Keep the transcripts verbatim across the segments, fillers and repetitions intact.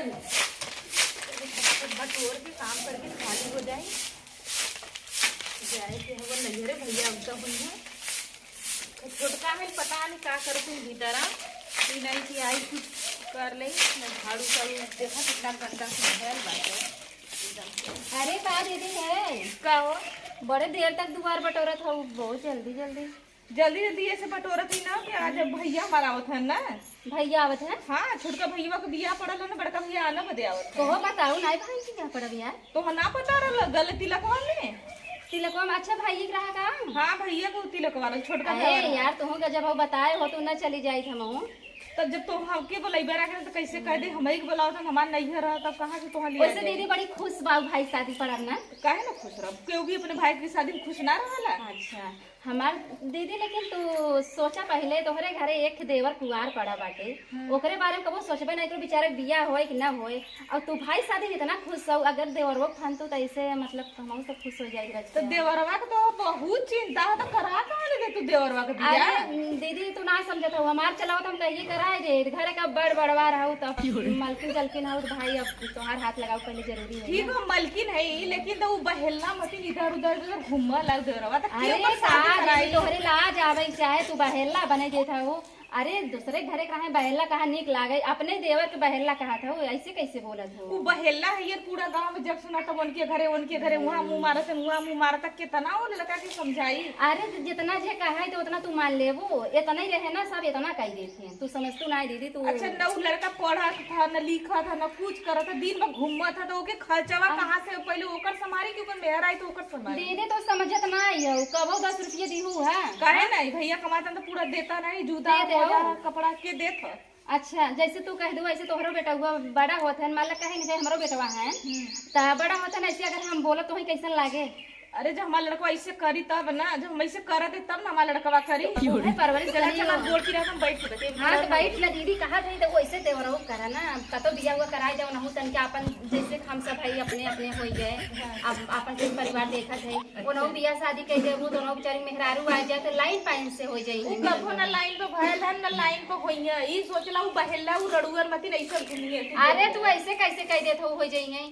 चलिए, फटाफट बटोर के काम करके खाली हो जाए। जाए के हवन नैहरे, भैया उनका हुई है। तो छोटका में पता नहीं का करत हुई भीतरा, ई नहीं कि आई कुछ कर ले, मैं झाड़ू साड़ू देखा कितना गंदा से भरल बाटे। अरे का दीदी है? का हो? बड़े देर तक दुआर बटोरत हऊ, बहुत जल्दी जल्दी। जल्दी जल्दी ऐसे बटोरत ही ना कि आज अब भैया हमारा आवत है ना। भैया आवत है? हाँ, छोटका भैया के बियाह पड़ल है ना, बड़का भैया आना बदे आवत है। तोहो बताऊ ना भाई के बियाह पड़ल यार। तो ना पता रहल गल तिलकवा में? तिलकवा में? अच्छा, भाई के रहा का? हाँ, भैया के तिलकवा रहल, छोटका अरे भैया रहल। यार, तोहो गजब हो, बताए हो तो ना चली जाई हमहू। तब जब तो हमके बोलैबे रखे तो कैसे कह दे, हम ही के बोलाओ तो हमार नैहर रह, तब कहाँ से तोहर लिया वैसे जाई? दीदी बड़ी खुश बा भाई शादी पड़ल ना। काहे ना खुश रह, केहू भी अपने भाई की शादी में खुश ना रहला। अच्छा, हमार दीदी, लेकिन तू सोचा पहिले, तोहरे घरे एक देवर कुंवार पड़ा बाटे, हाँ। ओकरे बारे में कबो सोचबे नहीं, तो बेचारे बियाह होए कि ना होए, और तू भाई शादी में इतना खुश हो, अगर देवरवो फंतू तो ऐसे मतलब हमहू सब खुश हो जाए तो रचना। देवरवा के तो बहुत चिंता है, तो करा कहाँ ले दे तू देवरवा के बियाह? अरे दीदी, तू ना समझत हो, हमार चलाओ तो हम कहिए कराए दे, घरे का बड़ बड़वा रहू तब मलकिन जलकिन हो तो भाई, अब तोहार हाथ लगाओ पहले जरूरी है ठीक ना। हो, मलकिन है ही, लेकिन तो वो बहेलना मतिन इधर उधर उधर घूमला देवरवा, तो के अरे ओकर का शादी दीदी, कराई? तोहरे लाज आवे चाहे तू बहेला बने देत हो। अरे दूसरे घरे के रहे बहेला कहा नीक लागे, अपने देवर के बहेला कहा था, ऐसे कैसे बोलत हो? वो बहेला है ये, पूरा गांव में जब सुना तब उनके घरे, उनके घरे, वहाँ मुंह मारत है, वहाँ मुंह मारत है, कितना वो लड़का के समझाई? अरे तो जितना जे कहा है तो उतना तू मान लेबू, इतना ही रहे ना, सब इतना कह देते हैं, तू समझतू ना है दीदी तू। अच्छा, न वो लड़का पढ़त था, न लिखत था, न कुछ करत था, दिन भर घूमत था, तो ओके खर्चवा अब कहाँ से पहले ओकर समारी कि ओकर मेहर आई तो ओकर समारी? दीदी तो समझत ना आई हो, कबो दस रुपये दीहू है? काहे नहीं, भैया कमाता तो पूरा देता नहीं, जूता दे दे मोजा हो। कपड़ा के देत ह। अच्छा, जैसे तू कह दू वैसे तोहरो बेटउआ बड़ा होत है, मान ला कहे नहीं हमरो बेटवा है, हम्म। त बड़ा होत है ना, ऐसे अगर हम बोलत तो वही कैसन लागे? अरे जब हमार लड़कवा ऐसे करी तब ना, जब हम ऐसे करत है तब ना हमार लड़कवा करी। तो उहे परवरिश चला देनी चला हो। गोड़ की रहत हम बैठ के बतियाई। हाँ, तो बैठ ना दीदी, कहा था तो वैसे देवरऊ करा ना, कतो बिया हुआ कराए जाओ ना, तन के अपन जैसे हम सब है अपने अपने हो गए, हाँ। अब अपन के परिवार देखत है, अच्छा। ओनहु बिया शादी कह देबू, दोनों बेचारी मेहरारू आ जाए तो लाइन पाइन से हो जाई वो है। कभो ना लाइन पे भयल है, ना लाइन पे होई है। ई सोचला उ बहेला, उ रड़ुअर मती नहीं सब घूमिए। अरे तू ऐसे कैसे कह देत हो, हो जाई है?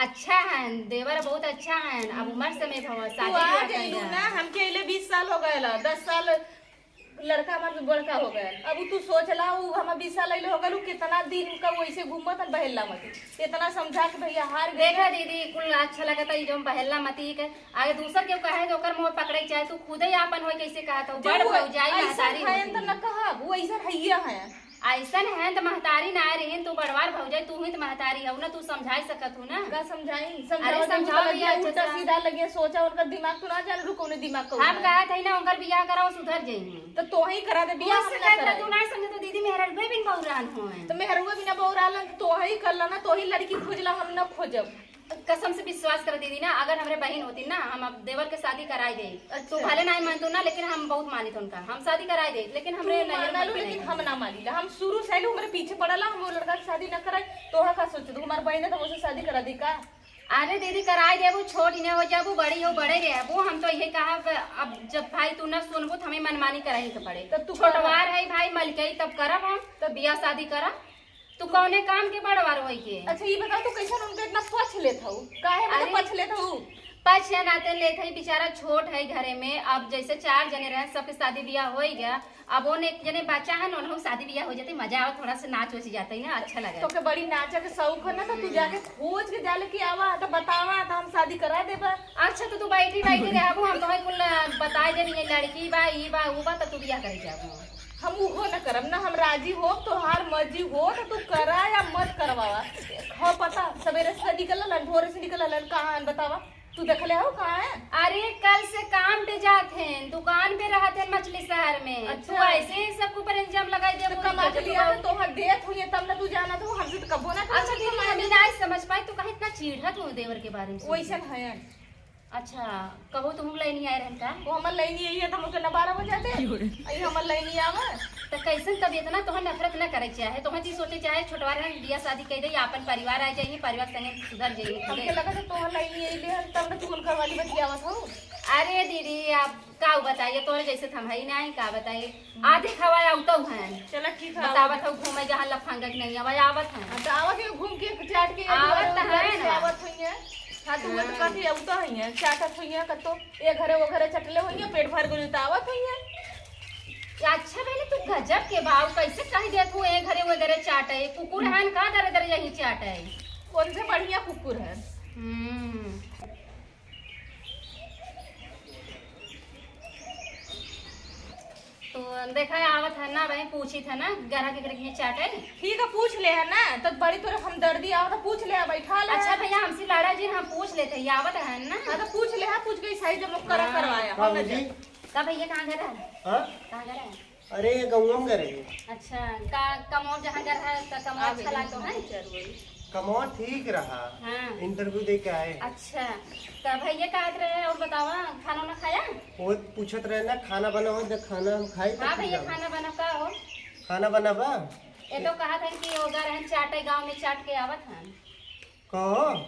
अच्छा है, देवर बहुत अच्छा है। अब उम्र से में भवा तू शादी आ ब्याह कर गइलू जा। ना, हमके अइले बीस साल हो गए ला, दस साल लड़का हमार से बड़का हो गया। अब उ तू सोच ला, उ हमार बीस साल अइले हो गए, उ कितना दिन का वैसे घूमत हन बहेला मती। इतना समझा के भैया हार गए। देखा दीदी, कुल अच्छा लगता, ई जो बहेला मती के आगे दूसर केहू कहे तो ओकर मुंह पकड़े के चाहे, तू खुदे आपन होई कैसे कहत हो, जब बड़ वो भौजाई ऐसन महतारी है होती तो है। न कहब, वो ऐसन हइये है। ऐसन है तो महतारी ना रही, तू बड़वार भौजाई, तू ही तो महतारी हो ना, तू समझाई सकत हो ना। का समझाई? अरे समझावा जी, समझाओ मतलब भैया, ये उल्टा अच्छा से। सीधा लगे सोचा, उनका दिमाग तो ना जान, रुको, उन्हें दिमाग का हम उठाए। कहा था ना, उनकर बियाह कराओ, सुधर जाई हैं। तो तोही करा दे बियाह, उससे हम ना कहत रहे, कराई। तू ना समझे तो दीदी मेहररुए बिन बौरान होए। तो मेहररुए बिना बौरालन तो तोही कर ला ना, तोही लड़की खोज ला, हम ना खोजब। कसम से विश्वास कर दीदी ना, अगर हमरे बहिन होती ना, हम अब देवर के शादी कराई दे। अच्छा। तू भले ना मानतो ना, लेकिन हम बहुत मानित उनका, हम शादी कराई दे, लेकिन हमरे तू नैहर माना में लो, लेकिन नहीं। हम ना मानी ला। हम शुरू से आइलू, हमरे पीछे पड़ला, हम वो लड़का के शादी ना कराई। तोहा का सोचत हो, हमार बहिन है तो उसे शादी करा दी का? अरे दीदी, कराई देबू, छोट इन्हें हो जाबू, बड़ी हो, बड़े रहबू। हम तो यही कहा, अब जब भाई तू ना सुनबू तो हमें मनमानी कराई के पड़े। तब तू छोटवार है भाई, मलकई, तब करब हम, तब बियाह शादी करब। तू कौने काम के बड़वार होई के? अच्छा, ये बताओ, तू कैसन उनका इतना पछ लेत हऊ? काहे मतलब अरे, पछ लेत हऊ? पछ या नाते लेत हई, बेचारा छोट है घरे में। अब जैसे चार जने रहे, सबके शादी बियाह होई गया, अब ओने एक जने बच्चा है ना, उनहु शादी बियाह हो जाते, मजा आवत, थोड़ा सा नाच उच जाते ना, अच्छा लगे। तोके बड़ी नाचे के शौक है ना, तो तू जाके खोज के जा लेके आवा, तो बतावा, तो हम शादी करा देबा। अच्छा, तो तू बैठी बैठी रहबू, हम तोहे कुल बताई देनी है, लड़की बा, ई बा, ऊ बा, तो तू बियाह करे जाबू। हम उहो न करब, ना हम राजी होब, तोहार मर्जी हो तो तू करा या मत करवावा। हो पता, सवेरे से निकल लन, भोरे से निकल लन, कहाँ हन बतावा? तू देखले हो कहाँ है? अरे कल से काम पे जात हैं, दुकान पे रहत हैं मछली शहर में। अच्छा। तू ऐसे ही सबके ऊपर इल्जाम लगाई दे, तो बोल कमा के के लिया तो तोहार देत हुई है, तब ना तू जाना तो हमसे तो कबो ना अच्छा करती दीदी, कमाई। हम ही ना समझ पाई, तू काहे इतना चिढ़त हो देवर के बारे में? वैसन है। अच्छा, कहो तुम लैनी आए रहन का? वो हमर लैनी आई है, तो हम ओके ना बारह बजे आते। क्यों रे? आई हमर लैनी आवा। तो कैसन तब इतना तोहर नफरत ना करे चाहे, तोहर चीज सोचे चाहे, छोटवा रहन, बियाह शादी कह दे, या अपन परिवार आ जाइए, परिवार संगे सुधर जाइए हमके खुदे। लगा था तोहर लैनी आई ले, तब ना तू उनकर वाली बतियावत हो। अरे दीदी, आप का बताइए, तोहरे जैसे थम है ही नहीं, का बताइए, आधे खवाए आउतौ हैं। चला ठीक है, बतावत आवत हो घूमे जहाँ लफंगा के नहीं, अब आवत हैं। हाँ, तो आवत है घूम के आ, तू वो तो हाँ। काफी अब तो है, चाटत हुई है, कतो ए घरे वो घरे चटले हुई है, पेट भर गइल तो आवत हुई है। अच्छा बहनी, तू गजब के बाऊ, कैसे कह देत हूँ, ए घरे वो घरे चाटे, कुकुर हन का दरे दरे यही चाटे? कौन से बढ़िया कुकुर है? हम्म। तो देखा, आवत है ना भाई, पूछी था ना, गरहा के करके चाटे। ठीक है, पूछ ले है ना, तो बड़ी तोरे हमदर्दी आवत है, पूछ ले है, बैठा ले। अच्छा भैया, हमसे लड़ा जिन, हम पूछ लेते हैं, ये आवत है ना। हाँ, तो पूछ ले है, पूछ के सही जब करा हाँ। करवाया, का हम ना भौजी? जाए। का भैया, कहाँ गरहा है? हाँ? कहाँ गरहा है? अरे, ये गौवा में गरहा है। अच्छा, का कमौर जहाँ गरहा है, का कमौर आ अच्छा गई, लागतो है? जरूर। कमवा ठीक रहा। हाँ। Interview दे के आए। अच्छा, तो भैया का कहत रहे और बतावा, खाना वाना खाया? वो पूछत रहे ना, खाना बना हो, देख खाना हम खाई हाँ तब भैया, जाओ। खाना बना का हो? खाना बना बा? ये तो कहा था कि वो गा रहन चाटे, गाँव में चाट के आवत हन। कहो,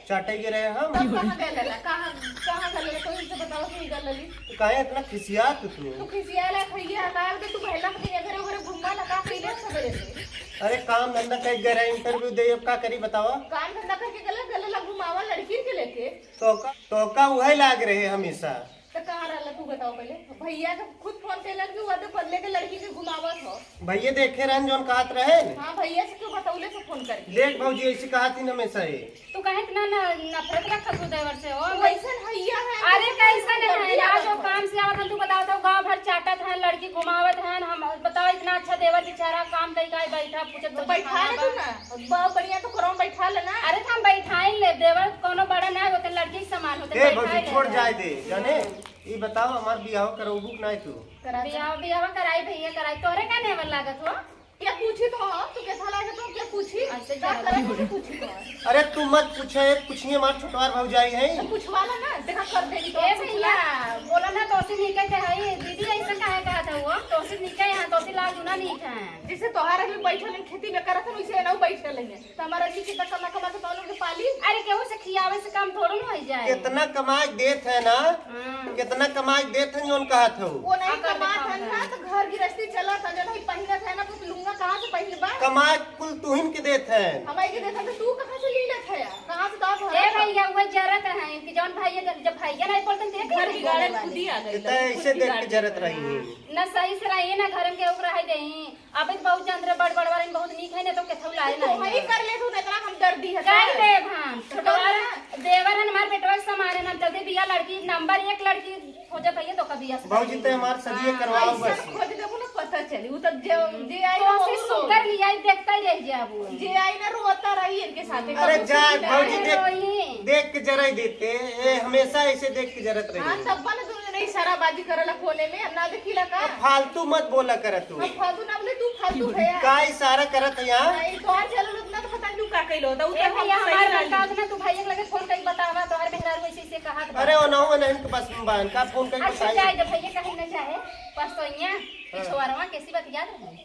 चाटे के रहे हम। तब कहाँ गए लला? कहाँ, कहाँ गए लला? कोई से बताओ, कोई गए लली? तो काहे इतना खिसियात तू? तू खिसियाला भैया, काल के तू बहला के घरे घरे घूमा ना, का कइले सबेरे से? अरे काम धंधा कइ के गए रहे, interview दे, अब का करी बतावा? काम धंधा करके गला, गला घुमावा लड़की के लेके। तो का, तो का उहे लाग रहे हमेशा। तो कहाँ रहला तू बताओ पहले? भैया के खुद फोन कैलन कि वो तो बदले के लड़की के घुमावत हो। भैया देखे रहन जौन कहत रहे न। हाँ, भैया से क्यों बतौले से फोन करके? देख भौजी, ऐसे कहत ही हमेशा ही। तू काहे इतना न-, नफरत रखत हो देवर से हो? तू ऐसन हैया है, अरे तू कैसन है? जल्दी आज आवत वो हो। काम से आवत हन, तू बताओ तो गाँव भर चाटत हन, लड़की घुमावत हन, हम बताओ इतना अच्छा देवर बेचारा काम कई का बैठा पूछत तो बैठा ले तू ना, बहुत बढ़िया तो कोरवा में बैठा ले ना। अरे तो हम बैठाई ले, देवर कोनो बड़ा ना होते, लड़की के समान होते, ए बैठाई भौजी, ले छोड़ ना। जाए दे, जाने। हाँ। ई बताओ हमार बियाह करौबू कि नाय तू? करा दे। बियाह, बियाह कराई भैया, कराई। तोहरे का नेवर लागत हो? क्या पूछी तो हो? तू कैसा लागे तो क्या पूछी? ऐसे का जरा करत हो, पूछी तो हो? अरे तू मत पूछे, कुछ नहीं, हमार छोटवार भौजाई है। तो पूछवा ला ना, देखा कर देगी तो ए पूछला। भैया, बोला ना तोसे निके के है, दीदी ऐसा काहे कहत है वो? तोसे निके यहाँ, तोसे लाज ना निक है। जैसे तोहार अभी बैठल हैं खेती में करत हैं, वैसे ना बैठल हैं। तो हमारा जी कितना कमा कमा के तो लोग पाली। अरे केहू से खियावे से काम थोड़ो न होइ जाए। कितना कमाई देत है ना, हाँ। कितना कमाई देत है, जौन कहत हो। वो नहीं अकल कमात दिखाओ है ना, है। तो घर गृहस्थी चलत है, जो नहीं पहिनत है ना, तो लुंगा कहाँ से पहिनबा? कमाई कुल तुहिन के देत है। हमारे के देत है, तो तू कहाँ से ले लेत है? कहाँ से दौत ए है? भैया, वो जरत है कि जौन भैया, जब, जब भैया नहीं बोलते, तो ये घर कैसे बिगाड़े बोले खुद ही वाले? आ गई, इतना खुद ऐसे देख के बिगाड़ जरत रही है। ना सही से रही, ना घर में केहू के रहे देही। अबे तो बहुत जान रहे, बड़ बड़ वाले बहुत नीक है, ना तो केथऊ लाए तो नहीं वही है। कर ले तू, इतना हमदर्दी है कर तो। ले हम, तो छोटवार ना। देवर है हमार बेटवा के समान है, हम जल्दी बिया लड़की, नंबर एक लड़की खोजत है, तो कभी ऐसे भौजी, करती ते है। हमार सदिये हाँ, करवाओ ऐसा बस। खोज देबो ना, पता चली, वो तो जे, जे आई तो ना, उसे वो सुगर रोई। लिया, देखता ही रह जाबो। जे आई ना, रोता रही इनके साथे, अरे कबो जा, छुट्टी ना भौजी है। देख, रोई। देख के जरा ही देते, ए, हमेशा ऐसे देख के जरत रही। हाँ, तब बन नहीं, इशाराबाजी करला फोने में, हम ना देखिला का? अब फालतू मत बोला कर तू। हम फालतू ना बोले, तू फालतू है यार। का इशारा करत है यहाँ? नहीं, तोहार चैनल उतना तो पता नहीं तू का कइलो होता, उ ए तो हम भैया, सही हमार रहली। बता दो ना, तू भैया के लगे फोन कई बतावा, तोहार मेहरारू ऐसे ऐसे कहा था। अरे, ओ ना, ओ ना, इनके पास बा, इनका फोन कई अरे, बताई। जाए दे भैया, कहीं ना चाहे, परसोइया, हाँ। पिछवारवा, कैसी बतियात रहे?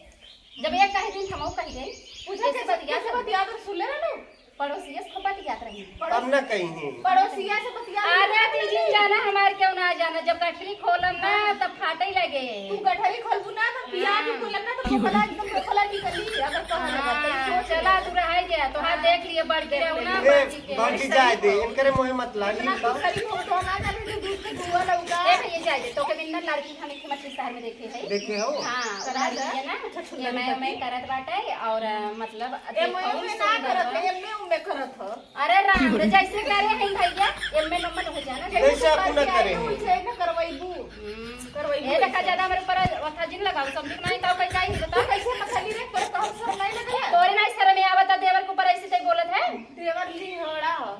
जब एक कहे दिन हमहू कह दे, पूछा कैसे कैसे, बतियात कैसे रहे? बतियात रहे, सुन ले रहलू? पड़ोसिया से खूब बतियात रही। अब ना कहीं। पड़ोसिया से बतिया। आधा तीन दिन जाना हमार क्यों ना जाना, जब गठरी खोलम ना, हाँ। तब फाटे लगे। तू गठरी खोलबू ना, तो पियाज हाँ। खोलम ना, तो खोखला एकदम खोखला निकली, अगर कहने हाँ, लगा, तो सोच चला ले। तू रह गया, तो हाँ। देख लिए, बड़ गिरा ना, ए, बड़ के। भौजी जाए दे, इनकरे मुँहे मत लागी। इतना तू शरीफ हो, तो ना जाने जो दूध के धुआं लौका। ए भैया, जाए दे, तो के बिना लड़की हम एक मछली शहर में देखे है। देखे हो? हाँ, करा उधार दे। लिए ना, अच्छा, सुंदर एम ए, एम ए लड़की। करत बाटे, और, मतलब, ए, देखो, मैं, मैं ना सुंदर करत बा। है, एम ए, एम ए करत हो। अरे राम रे, जैसे करे हैं भैया, एम ए नंबर हो जाना। जैसे जैसे आप ना करे हैं। वैसे ना करवाइबू। हम्म। करवाइबू ए, देखा वैसे। ज्यादा मेरे ऊपर अथा जिन लगाओ, समझ में नहीं तो कैसा ही बताओ। तू कैसे मछली रे, पर तोहर शर्म नहीं लगला? तोरे नहीं शर्म आवता, देवर के ऊपर ऐसे तै बोलत है? देवर लिंगड़ा हो,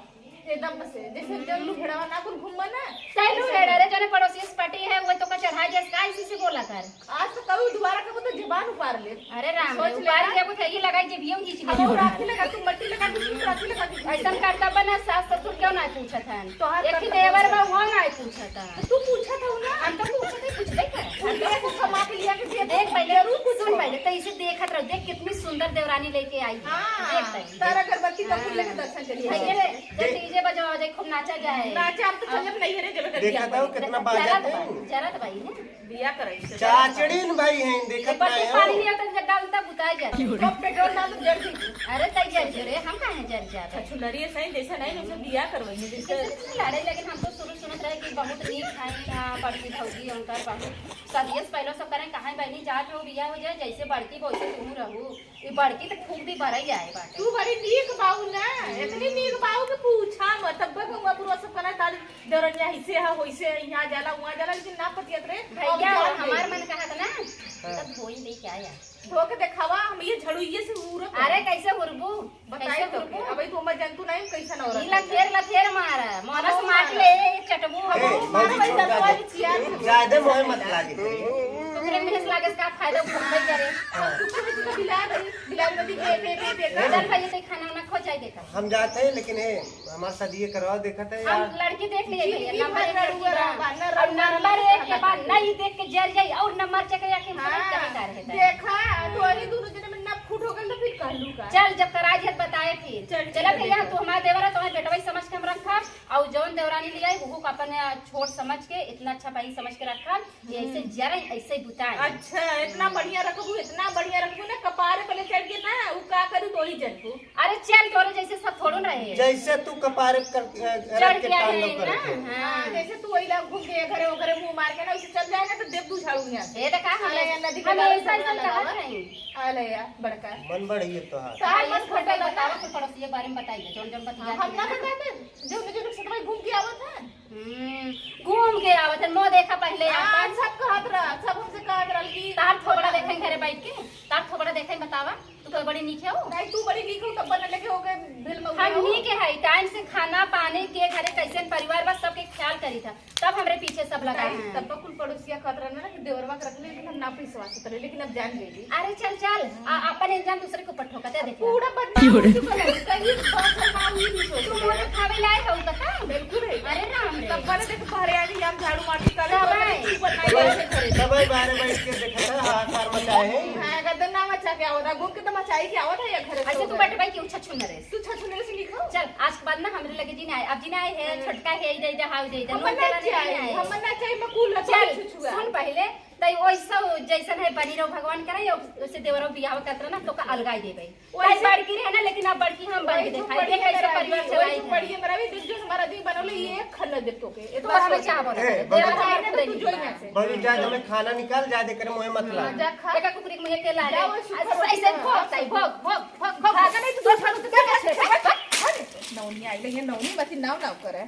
एकदम से, जैसे जब लुफड़वा ना कुल घूमबा ना। तै लुफड़ा रे, जने पड़ोसी से पटी है, वो तो का चढ़ा जैस का इसी से बोला कर। आज तो कभी दोबारा कबो तो जबान उपार ले। अरे राम सोच रे, ले उपार ना। के कुछ ये लगाई जे बियम खींच अब ले। वो राखी लगा, तू मट्टी लगा, तू राखी लगा के ऐसन करता बना, सास ससुर क्यों ना पूछत हन? तोहार एक ही करता देवर बना। बा, वो ना पूछत हन। तो तू पूछत हऊ ना? हम तो पूछत ही पूछबे कर। तू ये कुछ कमा के लिया के दे, देख पहले, जरूर पूछो। सुन पहले, तो इसे देखत रहो, देख कितनी सुंदर देवरानी लेके आई है। हाँ, देख पहले। तारा अगरबत्ती तो खुले के दर्शन चलिए। भैया रे, जब डीजे बजावा जाए, खूब नाचा जाए। नाचे, हम तो चलब नहीं रे, जब देखा था वो कितना बाजा जरत है। बा, जरत बाई है। बिया करे से चाचड़ीन भाई हैं, देखत बत्ती नहीं हो। पानी नहीं आता, जब डालता बुता जाए। तो पेट्रोल डाल तो जर जी। अरे तई जर जो रे, हम काहे जर जाते? अच्छा, चुनरी सही जैसे नहीं, उसे बिया करवाइए, जैसे कैसे लड़े, लेकिन हम तो शुरू सुनत रहे कि बहुत नीक है, आ, बड़की भौजी, उनकर बहुत सदियस पहले सब करें, कहाँ बहनी जात हो, बिया हो जाए, जैसे बड़की वैसे तुम रहू। ई बड़की तो खूब भी बरई आए बाटे। तू बड़ी नीक बाऊ ना, इतनी नीक बाऊ कि पूछा मत। तब गंगा पुरवा सब कना तारी देवरनिया हिसे हा, होइसे, यहाँ जाला, वहाँ जाला, लेकिन ना पतियत रे। भैया, अब जान हमार गई। मन कहत ना, हाँ। तब धोई दे क्या यार? धो के देखावा, हम ये झड़ुइये से उरत अरे, है। कैसे उरबू? बताई कैसे तो उरबू? के, अबे तू हमर जंतु नहीं, कैसे न उरत ई है? लथेर, लथेर मारा, मोनस हाँ, मार मारा। ले, चटबू। ए, हम भौजी, मारा छोड़ दे। दवाई चिया। ज्यादा मोहे मत लागे। तोकरे मेहस लागे से का फायदा, घूमबे करे। हाँ। कुछ भी तो बिलार रही, बिलार नदी पे, पे, पे, पे, पे। चल भाई, ते खाना वाना खो जाए देखा। हम जाते हैं, लेकिन ए, हमार शादी करवा देखत है हम यार। लड़की देख लिए भैया, जिंदगी नंबर भर एक लड़की लड़ुआ बा। रहबा, न और लड़ुआ नंबर रहबा, एक के न बाद लड़ुआ। नहीं देख के जर जाई और नंबर चेक आके हम हाँ, समझ के बेकार है। देखा, तो अरे दोनों जने में ना फूट हो गल तो फिर कहलू का? चल, जब कराई है बताए फिर। चल, ठीक चला है, भैया, देखो। तू हमारा देवर है, तुम्हारे बेटवा ही समझ के हम रखब। और जौन देवरानी ले आई, वो अपन छोट समझ के, इतना अच्छा भाई समझ के रखब। ये ऐसे हम्म। जरा ऐसे ही बुताई। अच्छा, इतना बढ़िया रखबू, इतना बढ़िया रखबू ना, कपारे पले चढ़ के ना, उ का करू तो ही जनबू। अरे चल, तोरे जैसे सब थोड़ो ना रहे। जैसे तू कपारे कर, अ, चढ़ रख के के आए तांडव हैं करत ना, है। हाँ। हाँ, जैसे तू वही ला घूम के घरे, घरे मुंह मार के ना, उसे चल जाए ना, तो देव तू झाड़ू यहाँ से। ये देखा, हम अरे, नदी के हम किनारे ऐसा, ऐसा झगड़ा कहत लगावा। रही। आ ले यार, बड़का। मन बढ़िए तो हाँ। तो हाँ, हम ये बस फोटो बतावा, बतावा। तो पड़ोसी के बारे में बताइए, जौन, जौन बतिया हाँ, हम के ना ना। बताते, जो, जो लोग सटवाई घूम के आवत है। हम्म, घूम के आवत है, मुंह देखा पहले हाँ, आपन। सब कहत रहा, सब हमसे कहत रहा कि तार थोबड़ा देखे घरे बैठ के, तार थोबड़ा देखे बतावा, तू तो बड़ी नीक हो। नहीं, तू बड़ी नीक हो, तब बने लेके हो गए बिल में हम उठाओ। नीक है, टाइम से खाना पानी के घरे कैसे परिवार बस सबके ख्याल करी था, तब हमरे पीछे सब लगा नहीं, है। तब तो कुल पड़ोसिया कहत रहा ना कि देवरवा के रख ले, लेकिन हम ना विश्वास उतरे, लेकिन अब जान गई। अरे चल, चल, आ, अपन इल्जाम दूसरे के ऊपर ठोकत है, देखो। पूरा बदनाम हो चुका है, कहीं बात है ना, ये नहीं सोच तू रहे। मुंह दिखावे लायक हो, बता। बिल्कुल है। अरे राम रे। तब मैंने देख पहरे आ गई, हम झाड़ू मारती कर तब रहे, है। तू बनाई तब है। ऐसे करे। तब है, बाहर बैठ के देखा था, हाहाकार मचाए है। हाँ, गर्दन ना मचा के आवत है, घूम के तो मचाई के आवत है ये घरे से अच्छा, तू उधर। बैठ भाई, क्यों छछुन रहे? तू छछुन रहे से निकल। चल, आज के बाद ना हमरे लगे जी ना आए। अब जी ना आए है, हाँ। छोटका है, इधर, इधर, हाउ, इधर, इधर, हम नोन ना तेरा नहीं चाहिए, आए। हम ना चाहिए, मैं कुल हटा चल, छछुआ। सुन पहले, तई ओइसा जैसन है बनी रहो भगवान करे, ओसे देवरो बियाह करत रहो ना, तो का अलगाई देबे। तई वैसे बड़की रहे ना, लेकिन अब बड़की हम बन के वही तो देखाई, बढ़िया देख कैसे मेरा परिवार भी, चलाई वही तो है। बढ़िया मेरा भी, देख जो हमारा दिल बनल है, ये एक खन्ना देख तो के, ये तो बस बस बस। चाह बना ए, दे, बस देवरो चाह हम बना खुद दे, ही तू जो निकाल। यहाँ से। बड़ी जा, हमें खाना निकाल, जा दे करे मुँहे मत ला। जा खा। देखा कुकुरी के मुँहे के ला जा, दे। वो सुखर ऐसे, ऐसे उठा। भोग, ताई, भोग, भोग, भोग, भोग। भागा नहीं, तू दूसरा दूसरा। अरे, नौनी आई, लेकिन नौनी मत नाव नाव करे।